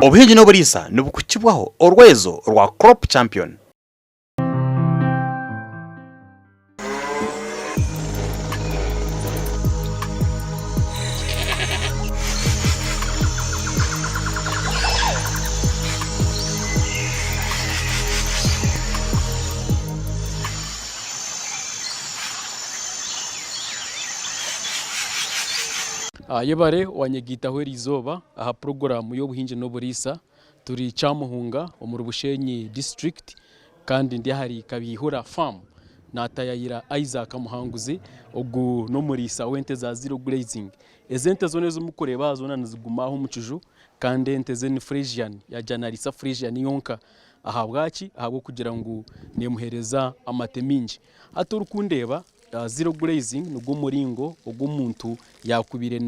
Obuhingi n'oburiisa nibukukibwaho orwezo rwa Crop Champion. Yebare owanyegaitaho eriizooba aha puroguraamu y'obuhingi n'oburiisa. Turi Kyamuhunga omuri Bushenyi disiturikiti kandi ndi ahari Kabiihura faamu naatayayira Isaac Muhanguzi ogu n'omuriisa w'ente za zero grazing. Ezi ente zoona ezi murikureeba aha zoona niziguma aha omu kiju kandi ente ze ni Friesian yaagira naariisa Friesian yonka. Ahabwaki? Ahabw'okugira ngu neemuheereza amate maingi. Hati orikundeeba Zero grazing nigwo muringo ogu omuntu yaakubaire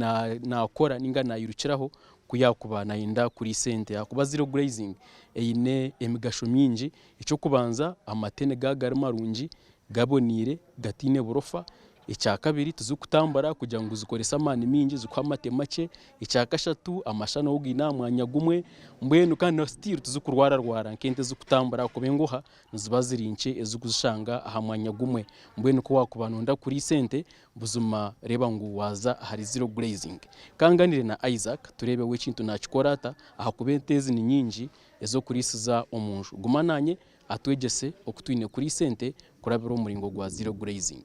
naakora nainga naayirukiraho ku yaakuba naayenda kuriisa ente ahakuba zero grazing eine emigasho mingi. Eky'okubanza amate nigaba gari marungi, gaboneire, gataine burofa. Ekyakabiri tizikutambura kugira ngu zikorese amaani maingi zikuhe amate makye. Ekyakashatu amasha nago gaine aha mwanya gumwe. Mbwenu kandi na still tizikurwararwara nk'ente ezikutambura ahakuba engoha niziba ziri nkye ezirikuzishanga aha mwanya gumwe. Mbwenu ku waakuba nooyenda kuriisa ente, buzima reeba ngu waaza ahari zero grazing. Ka nganire na Isaac tureebe we ekintu naakikora ata ahakuba ente ezi ni nyingi ez'okuriisiza omu nju. Guma naanye atwegyese oku twine kuriisa ente kurabira omu muringo gwa zero grazing.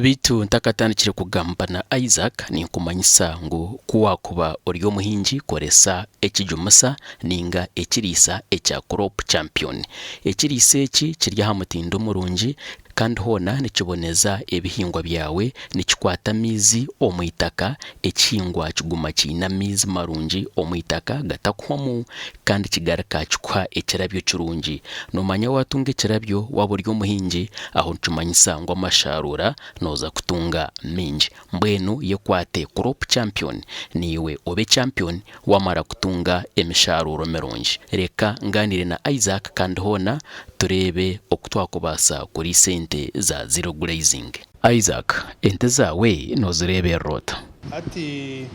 Beitu ntakatandikire kugamba na Isaac, ninkumanyisa ngu ku waakuba ori omuhingi koresa ekijumisa ninga ekiriisa ekya Crop Champion. Ekiriisa eki kiri aha mutindo murungi kandi hoona nikiboneza ebihingwa byawe, nikikwata amaizi omu itaka, ekihingwa kiguma kiine amaizi marungi omu itaka gatakuhwamu kandi kigaruka kikuha ekirabyo kirungi. Noomanya waatunga ekirabyo waaba ori omuhingi, aho nikimanyisa ngu amasharuura nooza kutunga maingi. Mbwenu yekwate Crop Champion naiwe obe champion wamara kutunga emisharuuro mirungi. Reka nganire na Isaac kandi hoona tureebe oku twakubaasa kuriisa ente za zero grazing. Isaac, ente zaawe nozireeberera ota? Hati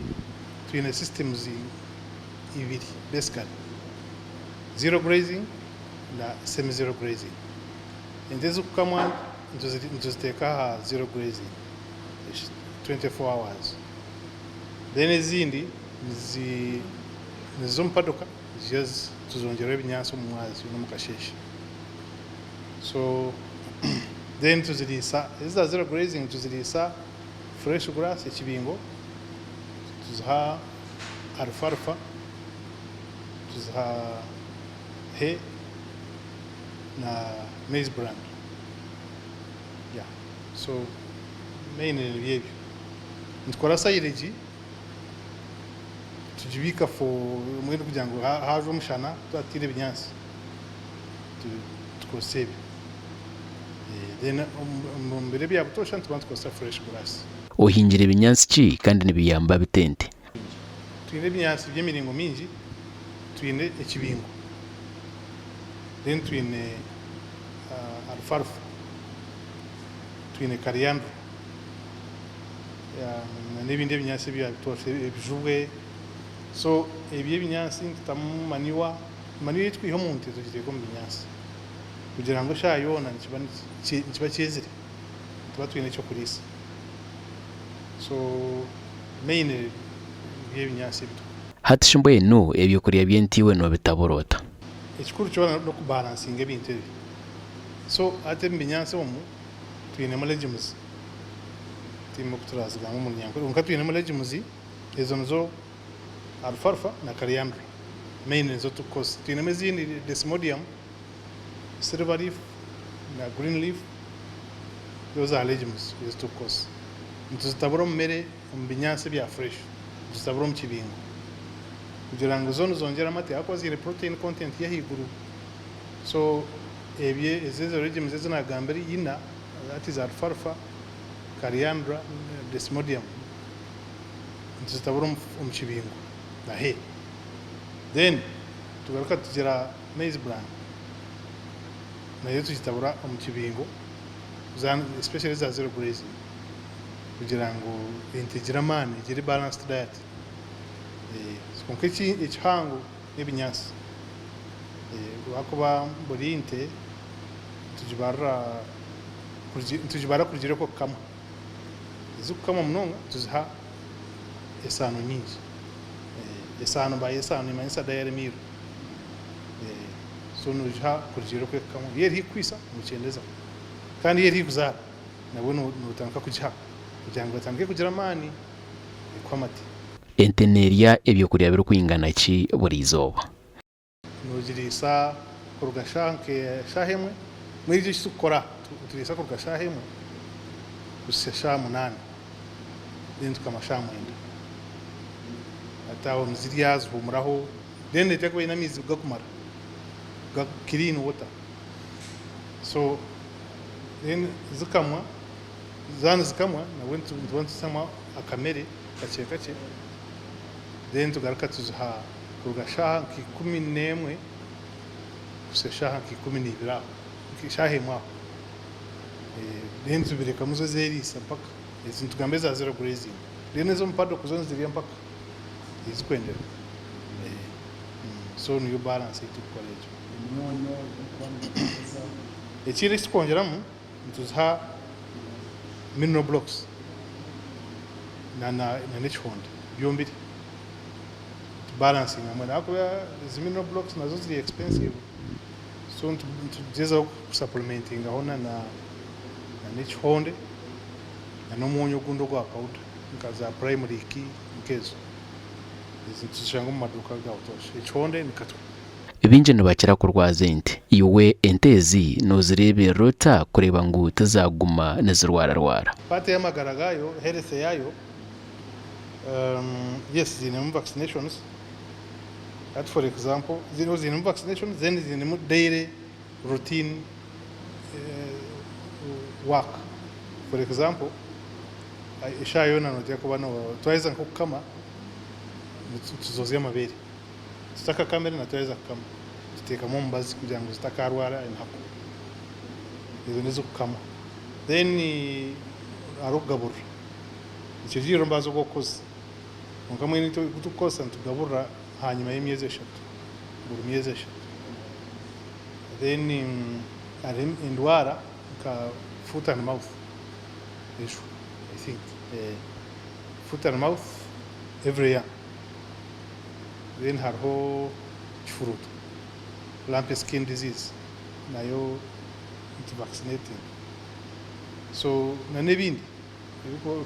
twine systems ibiri basically, zero grazing na semi zero grazing. Ente ezikukamwa nituziteeka aha zero grazing 24 hours then ezindi niziza omu padoka tuzongyeraho ebinyaatsi omu mwazyo n'omu kasheeshe. So then tuziriisa ezi za zero grazing tuziriisa fresh grass ekibingo, tuziha alfalfa, tuziha hay na maize bran. Yeah so mainly nibyo ebyo. Nitukora silage tugibiika for mbwenu kugira ngu haajwa omushana twaba tutaine ebinyaatsi tukozesa ebyo. Then omu biro ebya butoosha nituba nitukozesa fresh grass. Ohingire binyaatsi ki kandi nibiyamba bita ente? Twine ebinyaatsi by'emiringo mingi, twine ekibingo, then twine alfalfa, twine coriander. N'ebindi ebinyaatsi ebya butoosha ebijubwe. So ebyo ebinyaatsi nitutamu manure, manure ei tukwiha omu nte tugiteeka omu binyaatsi kugira ngu eshaaha yoona nikiba nikiba kyezire nituba twine eky'okuriisa. So mainly nibyo ebinyaatsi ebi tukuha. Hati shi mbwenu ebyokurya by'ente iwe noobitabura ota? Ekikuru kyona n'okubalansinga ebintu ebi. So hati omu binyaatsi omu twinemu legumes. Tihaine oku turazigamba omu Runyankore kwonka twinemu legumes, ezo nizo alfalfa na coriander mainly nizo turikukozesa. Twinemu ezindi desmodium, silver leaf na green leaf, those are legumes ezi turikukozesa. Nituzitabura omu mere omu binyaatsi ebya fresh, nituzitabura omu kibingo kugira ngu zo nizongyera amate ahakuba ziine protein content y'ahaiguru. So ebyo ezo legumes ezi nagambire ina that is alfalfa, coriander, desmodium. Nituzitabura omu kibingo na hay. Then tugaruka tugira maize bran nayo tugitabura omu kibingo especially eza zero grazing kugira ngu ente egire amaani egire balanced diet. Kwonka ekihango n'ebinyaatsi ahakuba buri nte nitugibarira kurugiirira oku erikukamwa. Ezikukamwa munonga tuziha esaano nyingi. Esaano by esaano nimanyisa dairy meal. So nogiha kurugiirira oku erikukamwa. Yaaba eri haihi kukwisa nokyendeza kandi yaaba eri haihi kuzaara nabwo notandika kugiha kugira ngu etandike kugira amaani ekuhe amate. Ente neerya ebyokurya birikwingana ki buri izooba? Nogiriisa kuruga shaaha nka shaaha emwe, mbwenu itwe eki turikukora nituriisa kuruga shaaha emwe kuhitsya shaaha munaana then tukama shaaha mwenda. Hati aho nizirya zihuumuraho then neteekwa kuba eine amaizi gakumara ga clean water so then zikamwa, zaaba nizikamwa nabwo nituba nituzitamu akamere kakye kakye then tugaruka tuziha Kuruga shaaha nka 11 kuhitsya shaaha nka 12 aho, shaaha emwe aho. Then tubirekamu zo zeeriisa mpaka. Ezi nitugamba eza zero grazing. Then ez'omu paddock zo nizirya mpaka ei zirikwendera. So niyo balance ei turikukora egyo. Ekindi eki turikwongyeramu, nituziha mineral blocks na n'ekihonde byombiri. Tubalansinga mbwenu ahakuba ezi mineral blocks nazo ziri expensive so nitugyezaho ku supplementingaho na n'ekihonde na n'omwonyo ogundi ogwa powder nka za prime lick nkezo. Ezi nituzishanga omu maduuka aga butoosha. Ekihonde ni katwe. Baingi nibakira kurwaza ente. Iwe ente ezi noozireeberera ota kureeba ngu tizaaguma nizirwararwara? Part y'amagara gaayo, health yaayo, Yes ziinemu vaccinations hati for example ziinemu vaccinations then ziinemu daily routine work for example eshaaha yoona noteekwa kuba twaheza nk'okukama nituzozya amabeere tutakakamire na twaheza kukama tuteekamu omubazi kugira ngu zitakaarwara emihako ezo n'ez'okukama then hariho okugaburira. Nikyo omubazi ogw'okukozesa. Kwonka mbwenu itwe ogu turikukozesa nitugaburira ahanyima y'emyezi eshatu, buri myezi eshatu. Then hariho endwara nka foot and mouth ejo I think foot and mouth every year. Then hariho kifuruuto, lumpy skin disease nayo nitu vaccinatinga. So na n'ebindi.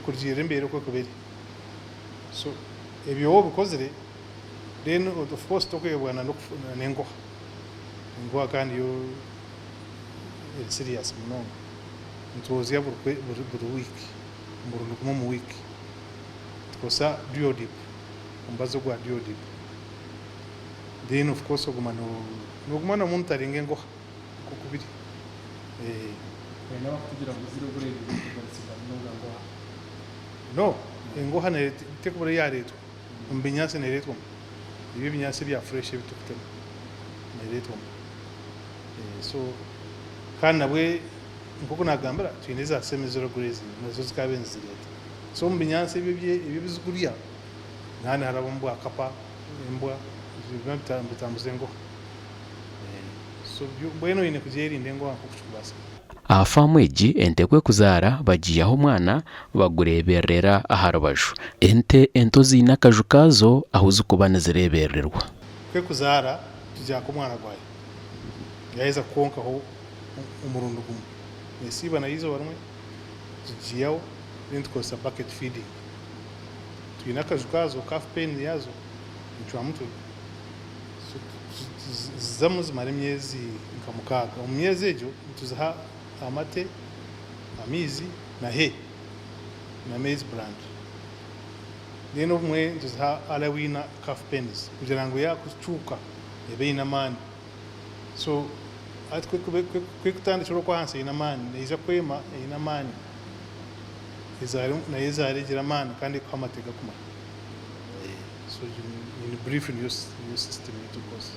Kurugiirira embeera oku erikuba eri. So ebyo waaba obikozire then of course tokwebwa n'engoha. Engoha kandi yo eri serious munonga. Nitwozya buri wiiki, omurundi gumwe omu wiiki. Nitukozesa duodip, omubazi ogwa duodip. Then of course oguma noguma nomonitaringa engoha nk'oku biri. Baine abakutugira ngu ziri obureebire kugarutsibwa munonga ngoha. No, engoha tekubura eyareetwa omu binyaatsi nereetwamu. Ebi ebinyaatsi ebya fresh ebi turikutema nereetwamu. So kandi nabwe nk'oku naagambira twine eza semi zero grazing nazo zikaabaire nizireeta. So omu binyaatsi ebyo ebi ebizikurya nihaba niharabamu bwakapa, embwa, ebyo byona nibitambuza engoha. So mbwenu oine kugyerinda engoha nk'oku kirikubaasika. Aha faamu egi, ente ku ekuzaara bagiihaho omwana bagureeberera aha rubaju. Ente ento ziine akaju kaazo ahu zikuba nizireebererwa. Ku ekuzaara tugyaka omwana gwayo yaaheza kwonkaho omurundi gumwe. Neesiiba nayo eizooba rimwe tugiihaho then tukozesa bucket feeding. Twine akaju kaazo, calf pen yaazo, encwamutwe. Zizamu zimara emyezi nka mukaaga. Omu myezi egyo nituziha amate, amaizi na hay na maize bran. Then obumwe nituziha alawina calf pens kugira ngu yakucuuka ebe eine amaani. So hati ku erikutandikira okwo ahansi eine amaani neija kwema eine amaani nayo ezaare egire amaani kandi ekuhe amate gakumara. So in brief niyo system ei turikukozesa.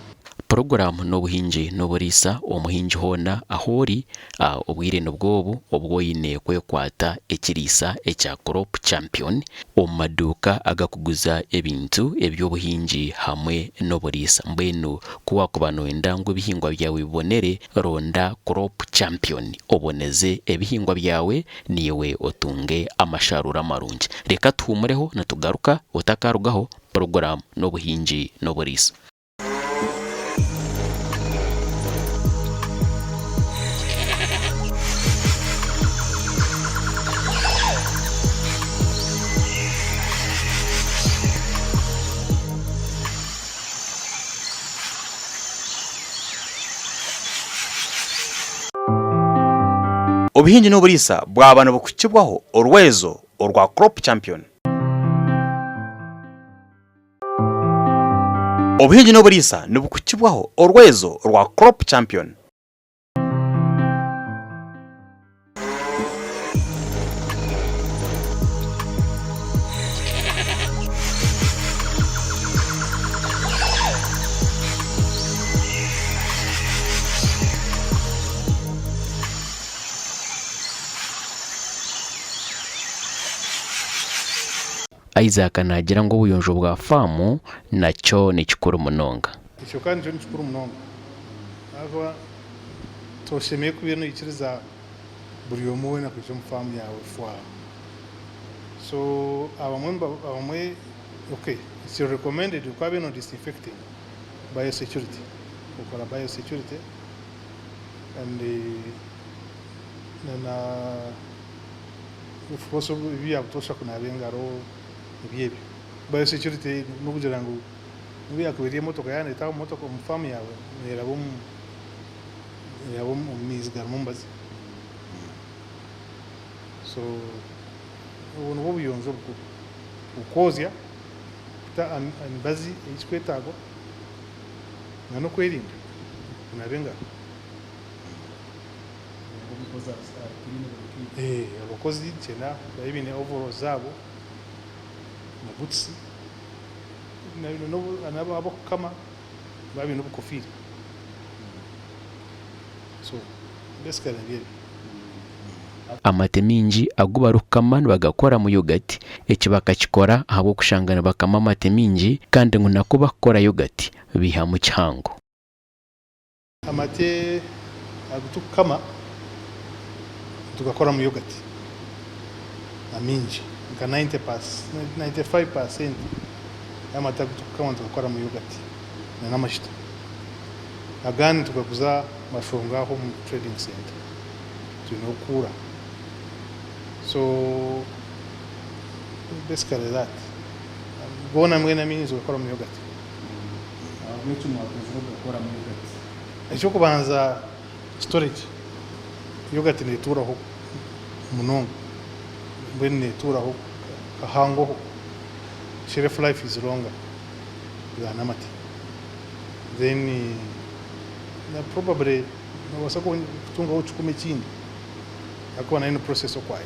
Puroguraamu n'obuhingi n'oburiisa omuhingi hoona ahu ori, obwire nibwo obu obu oine kwekwata ekiriisa ekya Crop Champion omu maduuka agakuguza ebintu eby'obuhingi hamwe n'oburiisa. Mbwenu ku waakuba nooyenda ngu ebihingwa byawe bibonere, ronda Crop Champion oboneze ebihingwa byawe naiwe otunge amasharuura marungi. Reka tuhuumureho nitugaruka otakarugaho puroguraamu n'obuhingi n'oburiisa. Obuhingi n'oburiisa bwaba nibukuhikibwaho orwezo orwa Crop Champion. Obuhingi n'oburiisa nibukuhikibwaho orwezo rwa Crop Champion. Isaac naagira ngu obuyonjo bwa faamu nakyo ni kikuru munonga. Ekyo ka nikyo ni kikuru munonga ahakuba toshemereire kuba noikiriza buri omwe weena kwija omu faamu yaawe fwa. So abamwe abamwe okay it's recommended ku waaba no disinfecting biosecurity okora biosecurity and na na Of course ebya butoosha kunaaba engaro nibyo ebyo. Biosecurity n'okugira ngu n'obu yaakuba eri emotoka yaaba neetaaha omu motoka omu faamu yaawe neeraba omu neeraba omu maizi garimu omubazi. So obwo nibwo buyonjo obukuru, okwozya, kuta emibazi ei kirikwetaagwa n'okwerinda kunaaba engaro. Abakozi kyena babe baine overalls zaabo na boots n'abokukama babe baine obukofiira so basically nibyo ebyo. Amate maingi agu barikukama nibagakoramu yogati. Eki bakakikora ahabw'okushanga nibakama amate maingi kandi ngu naku bakukora yogati baihamu kihango. Amate agu turikukama nitugakoramu yogati amaingi nka 95 percent y'amate agu turikukama nitugakoramu yogati n'amajuta. Agandi nitugaguza mashonga aho omu trading centre twine okuura so basically that goona mbwenu amaingi nitugakoramu yogati. Ahabw'eki mwakozire ogakoramu yogati? Eky'okubanza storage, yogati netuuraho munonga mbwenu netuuraho kahangoho, shelf life is longer than amate then na probably nobaasa kutungaho kikumi ekindi ahakuba nayo ni process okwayo.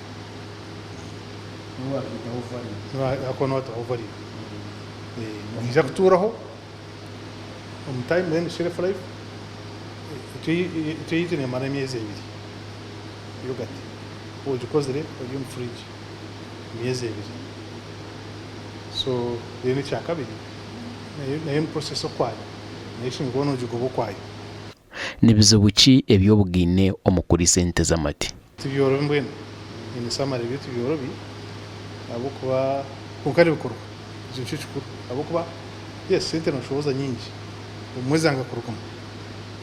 Ahakuba niwataho value. Niija kutuuraho omu time mbwenu shelf life itwe eyaitu neemara emyezi ebiri yogati waaba ogikozire eri omu fridge emyezi ebiri so then ekyakabiri nayo ni process okwayo nayo oshemereire kuba noogigoba okwayo. Ni bizibu ki ebi obugaine omu kuriisa ente z'amate? Tibyorobi mbwenu in summary ebyo tibyorobi ahabw'okuba kwonka nibikorwa ekyo nikyo kikuru ahabw'okuba yes sente noshohoza nyingi obumwe zanga kurugamu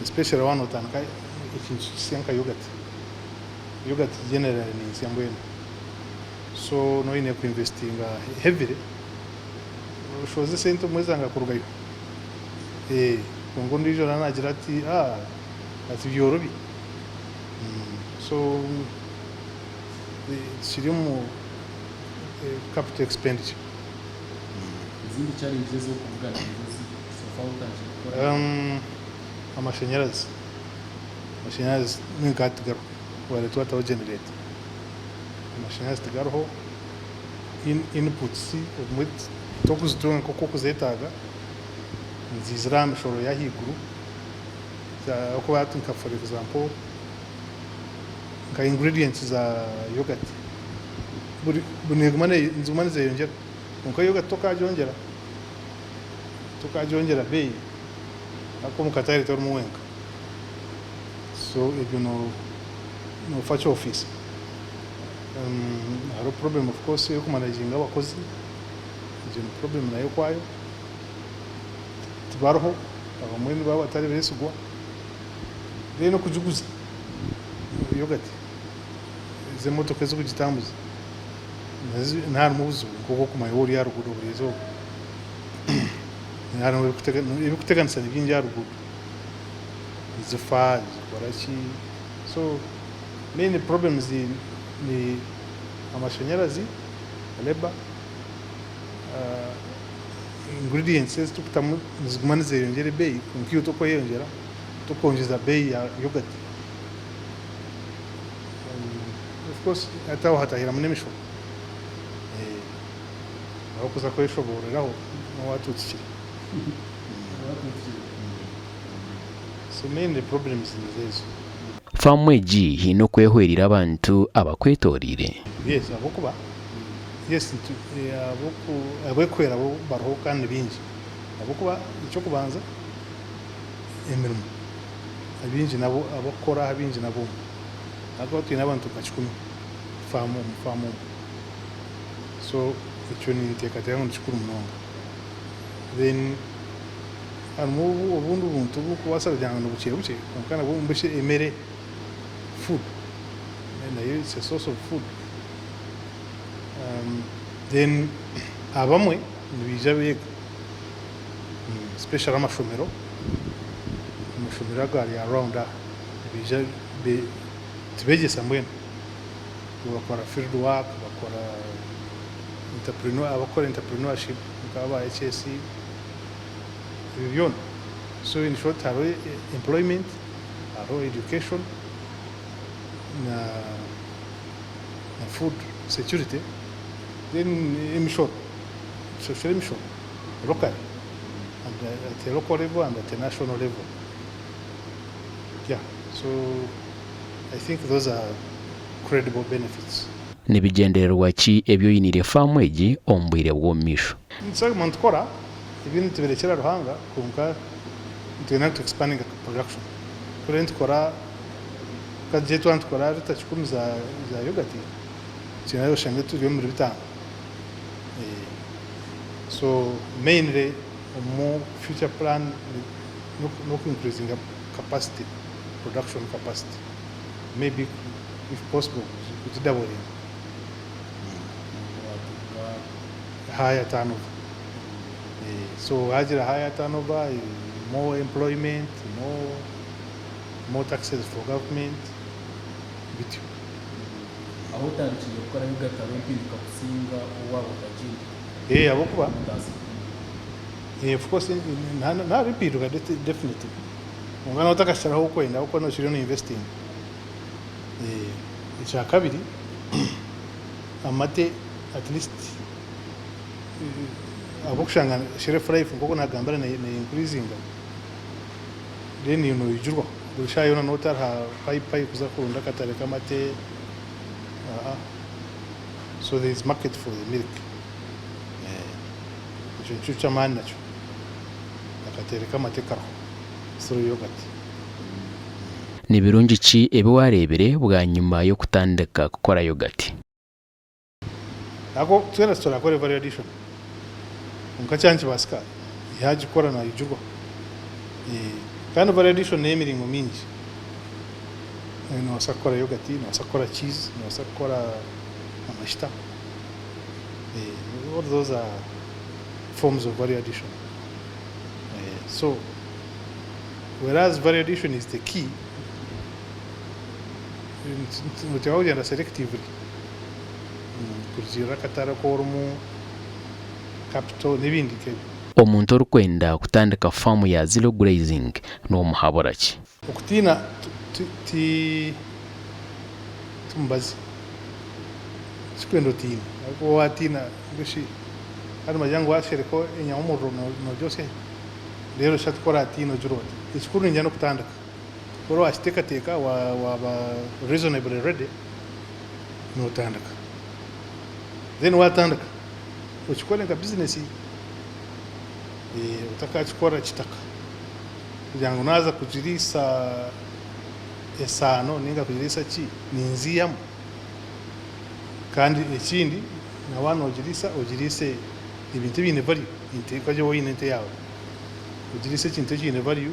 especially waaba notandika ekintu kisya nka yogati, yogati generally nensya mbwenu so noba oyine ku investinga heavily oshohoze sente obumwe zanga kurugayo kwonka ondiijo nawe nagira ati tibyorobi. So kiri omu capital expenditure. Ezindi challenges ezi orikuvugana nazo so far otandikire kukora? Amashanyarazi, amashanyarazi mbwenu nkaba tigariho twaba twataho generator, amashanyarazi tigariho. Inputs obumwe tokuzitunga nk'oku okuzeetaaga, niziizira aha mishoro y'ahaiguru ahabw'okuba hati nka for example nka ingredients za yoghurt buri niziguma nizeyongyera kwonka yoghurt tokagyongyera tokagyongyera beeyi ahakuba omu katare torimu wenka so ebyo noofa kyofiisa. Hariho problem of course ey'okumanaginga abakozi, egyo ni problem nayo okwayo, tibariho abamwe nibaba batari besigwa, then okugiguza yoghurt ezi emotoka ezikugitambuza nazo harimu obuzibu nk'oku orikumanya waaba ori aha ruguudo buri izooba harimu ebirikuteganisa ni bingi aha ruguudo, nizifa nizikora ki so. Main problems ni amashanyarazi, labour, ingredients ezi turikutamu niziguma nizeyongyera ebeeyi kwonka iwe tokweyongyera tokwongyeza beeyi ya yoghurt. Of course hati aho hatahiramu n'emishoro aho kuza kweshobooreraho n'owatuutikire. So mainly problems nizo ezo. Faamu egi haine okwehwerire abantu abakwetoreire. Yes ahabw'okuba yes abekwera bo bariho kandi ni baingi ahabw'okuba eky'okubanza emirimo abaingi nabo abakukora aha baingi nabo ahabw'okuba twine abantu nka kikumi faamu omu faamu omu so ekyo ninteekateeka ngu nikikuru munonga then Harimu obundi buntu oburikubaasa kugira ngu ni bukye bukye kwonka nabwo mbwenu shi emere, food, nayo it's a source of food. Then abamwe nibaija beega especially amashomero, amashomero agari around aha nibaija tibegyesa mbwenu, bakora field work, bakora abakukora entrepreneurship nk'aba HSE. Ebyo byona so in short hariho employment, hariho education na na food security then emishoro, tushashure emishoro locally and at a local level and at a national level yeah so I think those are credible benefits. Ni bigyendererwa ki ebi oiniire faamu egi omu bwire bw'omu maisho? Nitushagama nitukora ebindi nitubirekyera Ruhanga kwonka nitwenda ngu tu expandinge production. Kuri nitukora nka gye twaba nitukora lita kikumi za yogati twine oshange turi omuri bitaano. So mainly omu future plan n'oku increasinga capacity, production capacity maybe if possible kugidaboringa. Higher turnover. So hagira higher turnover, more employment, more, more taxes for government, bityo. Ahu otandikiire kukora yoghurt hariho empinduka kusinga waaba otagiine? Eh, ahabw'okuba of course hariho empinduka definitely kwonka nooba otakahikire ahu orikwenda ahabw'okuba nookira no investinga. Ekyakabiri amate at least ahabw'okushanga shelf life nk'oku nagambire ne increasinga then noijurwa buri shaaha yoona noba otari aha payi payi kuza kurunda akatare k'amate so there is market for the milk ekyo nikyo ky'amaani nakyo akateere k'amate kariho through yoghurt. Ni birungi ki ebi waareebire bwanyima y'okutandika kukora yogati? Ahabw'okuba twena titurakora value addition kwonka kyaba nikibaasika yaagikora naijurwa. Kandi value addition n'ey'emiringo mingi. Noobaasa kukora yogati, noobaasa kukora cheese, noobaasa kukora amashita. All those are forms of value addition. So whereas value addition is the key, nituteekwa kugyenda selectively kurugiirira akatare aku orimu, capital n'ebindi nk'ebyo. Omuntu orikwenda kutandika faamu ya zero grazing nomuhabura ki? Okutiina ti mubazi, tikikwenda otiine. Ahabw'okuba waatiina mbwenu shi kandi nibagira ngu waashereka enyama omu muriro noogyosya hi? Reero shi hati ku oraatiine ogire ota? Ekikuru ningira n'okutandika. Ku oraba waakiteekateeka waaba reasonably ready, nootandika. Then waatandika, okikore nka bizinesi, otakakikora kitaka kugira ngu naaza kugiriisa esaano nainga kugiriisa ki, ninziihamu. Kandi ekindi na waaba noogiriisa, ogiriise ebintu ebiine value, ente nka waaba oine ente yaawe, ogiriise ekintu ekiine value,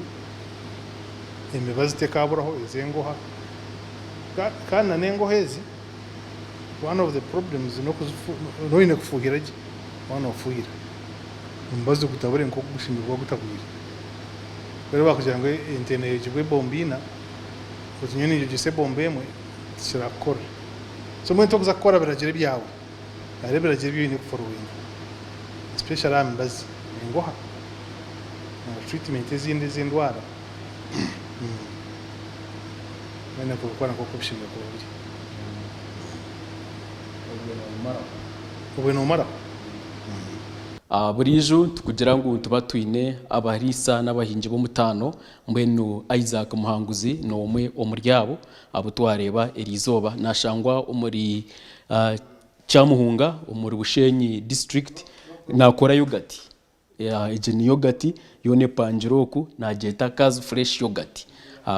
emibazi tekaaburaho ez'engoha, kandi na n'engoha ezi, one of the problems n'okuzifu, oine kufuuhira gye waaba noofuuhira, omubazi gutabure nk'oku gushemereire kuba gutabwire. Reero baakugira ngu ente neeyogibwa ebomba ina, oti nyowe ningyogesa ebomba emwe, tikirakukora. So mbwenu torikuza kukora biragiro ebyawe, hariho ebiragiro ebi oine kuforowinga especially aha mibazi, engoha na treatment ezindi ez'endwara. Mbwenu kubikora nk'oku bishemereire kuba biri. Obwe noomaraho. Buriijo nitukugira ngu nituba twine abariisa n'abahingi b'omutaano, mbwenu Isaac Muhanguzi n'omwe omuri abo abu twareeba eriizooba. Nashangwa omuri Kyamuhunga omuri Bushenyi district nakora yogati. Egi ni yogati yoona epangire oku nagyeta Kazi fresh yogati.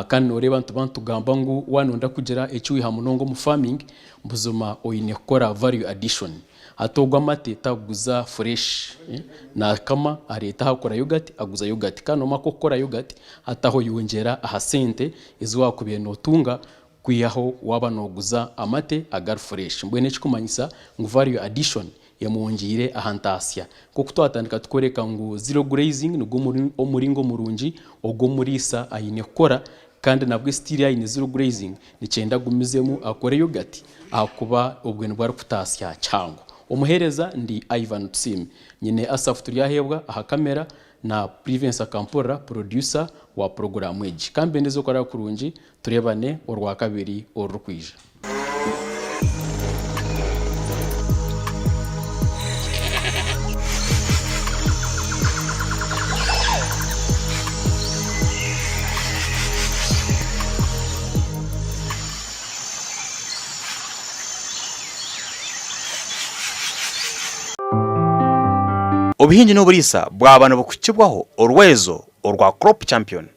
Kandi noreeba nituba nitugamba ngu waaba noyenda kugira eki waiha munonga omu farming buzima oine kukora value addition. Hati ogu amate takuguza fresh, nakama areeta aha kukora yogati aguza yogati. Kandi nomanya ku okukora yogati hati aho oyongyera aha sente ezi wakubaire notunga kwihaho waaba nooguza amate agari fureshi. Mbwenu ekikumanyisa ngu value addition emwongyeire aha ntaasya. Nk'oku twatandika tukworeka ngu zero grazing nigwo omuringo murungi ogu omuriisa aine kukora kandi nabwe still aine zero grazing nikyenda agumizemu akore yogati ahakuba obwe nibwo arikutaasya kihango. Omuheereza ndi Ivan Tusiime. Nyine Asaph Turyahebwa aha kamera na Privence Akampurira producer wa puroguraamu egi. Ka mbendeze okurara kurungi Tureebane Orwakabiri orurikwija. Obuhingi n'oburiisa bwaba nibukuhikibwaho orwezo orwa Crop Champion.